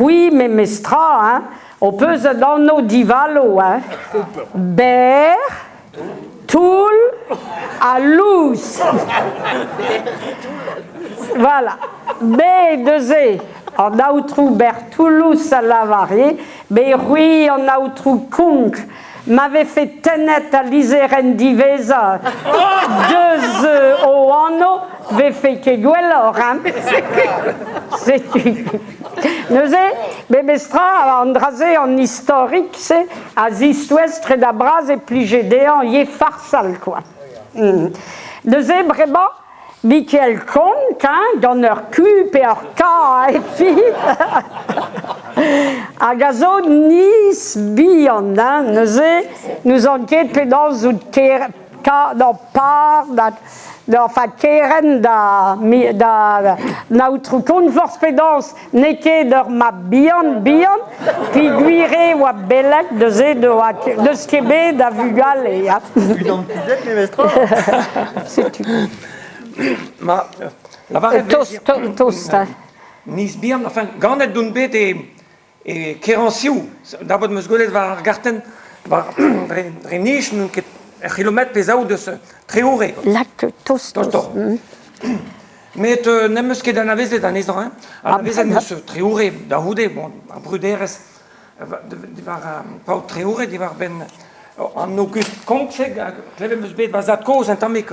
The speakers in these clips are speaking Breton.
Oui, memestra, hein, ho peus un anv divalo, hein. Berr, toull ha lous. Voilà. Me neuze, an aotrou Berthoulous a lavare, me c'hwi an aotrou Konk, ma vefe tennet al lizherenn diwezhañ deus o anv, vefe ket gwelloc'h, hein. Setu. Neuze, memestra, an dra-se, an istorik-se, a ziskouez tre da bras e plije dezhañ ivez farsal, quoi. Neuze, bremañ, Michael Konk, hein, gant ur Q pe ur K e fin, hag a zo niz bihan, hein, neuze n'ouzon ket penaos out ker, ka, non, par da, da, enfin, kerent da, da, da aotrou kont forzh penaos n'eo ket ur mab bihan, bihan, peogwir e oa beleg, neuze n'eus ket bet a vugale. Ya. Unan kuzhet memestra. Setu. Ma, lavaret Tost, to- tost. hein. Niz bihan, enfin, ganet on bet e, e Keransioù. Dabot 'm eus gwelet war ar gartenn, war dre, dre nij, n'on ket ur c'hilometr pe zaou deus Treoure. Lak tost, tost. Tostoc'h. Met n'em eus ket anavezet anezhañ. Hein. Anavezet em eus Treoure da c'houde, bon, ar bruderezh diwar paotr Treoure diwar-benn an August Comte-se, klevet em eus bet va zad-kozh un tammig.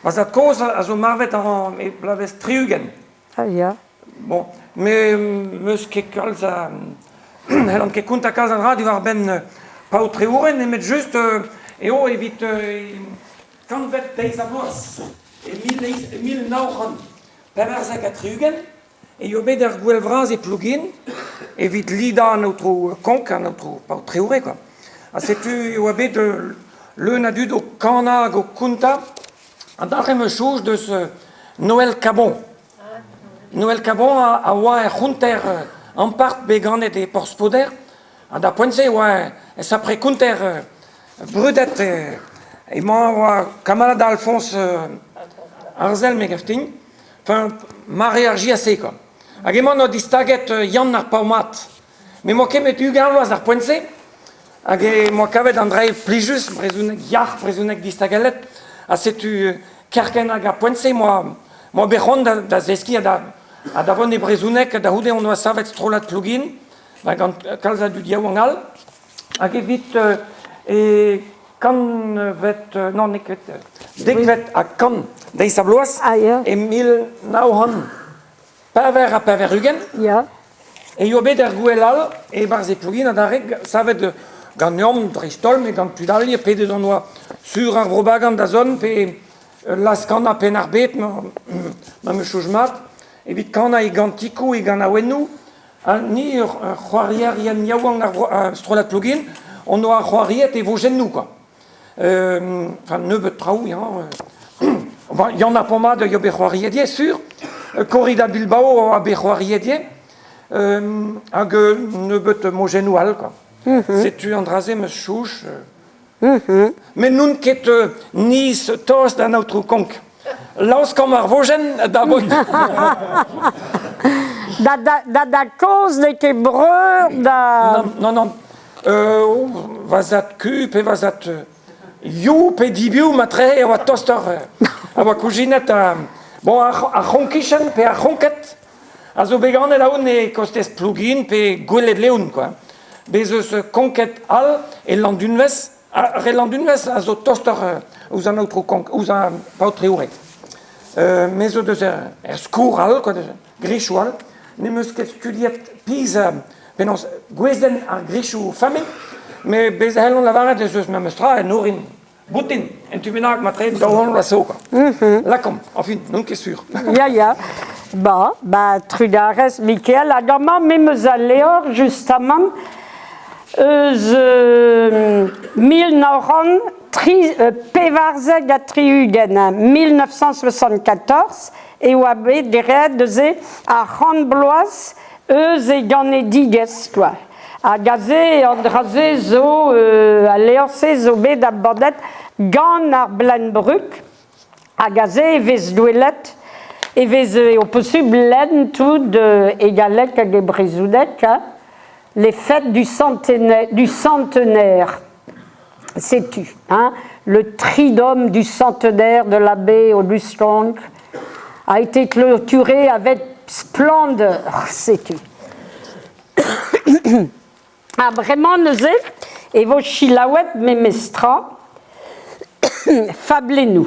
Va zad-kozh a zo marvet en e bloavezh 60. Ah ya. Bon, me 'meus ket kalz a... n'hellan ket kontañ kalz a dra diwar-benn paotr Treoure, nemet just eo evit kantved deiz-ha-bloaz. E 1974 e oa bet ar gouel vras e Plougin evit lidañ an aotrou Konk, an aotrou paotr Treoure kwa. Ha setu e oa bet leun a dud o kanañ hag o kontañ. An dalc'h em eus soñj deus Noël Cabon. Noël Cabon a oa er c'honter ampart bet ganet e Porspoder. Ha da poent-se e oa e sapre konter Brudet emañ oa kamalad Alphonse Arzel, me gav din. Enfin, mare ar JAC, quoi. Hag emañ 'noa distaget Yann ar Paomat. Me 'moa ket met 20 vloaz d'ar poent-se, hag e moa kavet an dra plijus, brezhoneg yac'h, brezhoneg distagellet, ha setu kerkent hag ar poent-se 'moa 'moa bet c'hoant da, da zeskiñ ha da, ha da vont e brezhoneg, da c'houde on oa savet strollad Plougin, gant kalz a dud yaouank all. Hag evit e kantved, non, n'eo ket, dekvet ha kant deiz-ha-bloaz, ah, ya. e 1984, ya. e oa bet ar gouel all e-barzh e Plougin adarre, savet ganeomp dreist-holl, met gant tud all, pedet hon oa sur ar Vro-Bagan da zont, pe laz-kanañ Penn-ar-Bed, ma 'm eus soñj mat, evit kanañ e gantikoù, e ganaouennoù, Ha ni, ur c'hoarierien yaouank ar strollad Plougin, hon doa c'hoariet e vojennoù kwa. Enfin, nebeut traoù, ya. Yann ar Pomad a yoa bet c'hoariet ivez, sur. Corrida Bilbao a bet c'hoariet ivez. Hag nebeut mojennoù all, quoi. Setu an dra-se 'm eus chouch. Met n'on ket niz tost d'an aotrou Konk. Laoskomp ar vojenn da vont. Da, da, da, da kozh n'eo ket breur da... Non, non, non. Euh, va zad ku pe va zad you pe dibiou matre e oa tostoc'h. A oa koujinet a... Bon, ar, ar c'honkichen pe ar c'honked a zo bet ganet aon e kostez Plougin pe Goueled-Leon, quoi. Bez eus konked all e Landunvez, ar re Landunvez a zo tostoc'h ouzh an aotrou Konk, ouzh ar paotr Treoureg. Me zo deus er skourr all, quoi, grichoù all. N'em eus ket studiet pizh penaos gwezenn ar grichoù familh, met bez' e c'hellont lavaret ez eus memes tra en orin Boutin, un tu bennak matre daou vloaz zo quoi. Lakaomp, enfin, n'on ket sur. Ya, ya. Ba, ba, trugarez, Mikael. Hag amañ, me 'm eus al levr, justamant, eus 1974, hein, 1974, e oa bet graet neuze ar c'hant bloaz eus e ganedigezh, quoi. Hag aze, an dra-se zo, al levr-se zo bet embannet gant ar Bleun-Brug, hag aze e vez gwelet E vez eo posubl lenn tout e galleg hag e brezhoneg, hein. Les fêtes du centenaire, du centenaire. Sais-tu, hein, le tridôme du centenaire de l'abbé Auguste a été clôturé avec splendeur, sais-tu. Ha bremañ neuze e vo selaouet memestra fablennoù.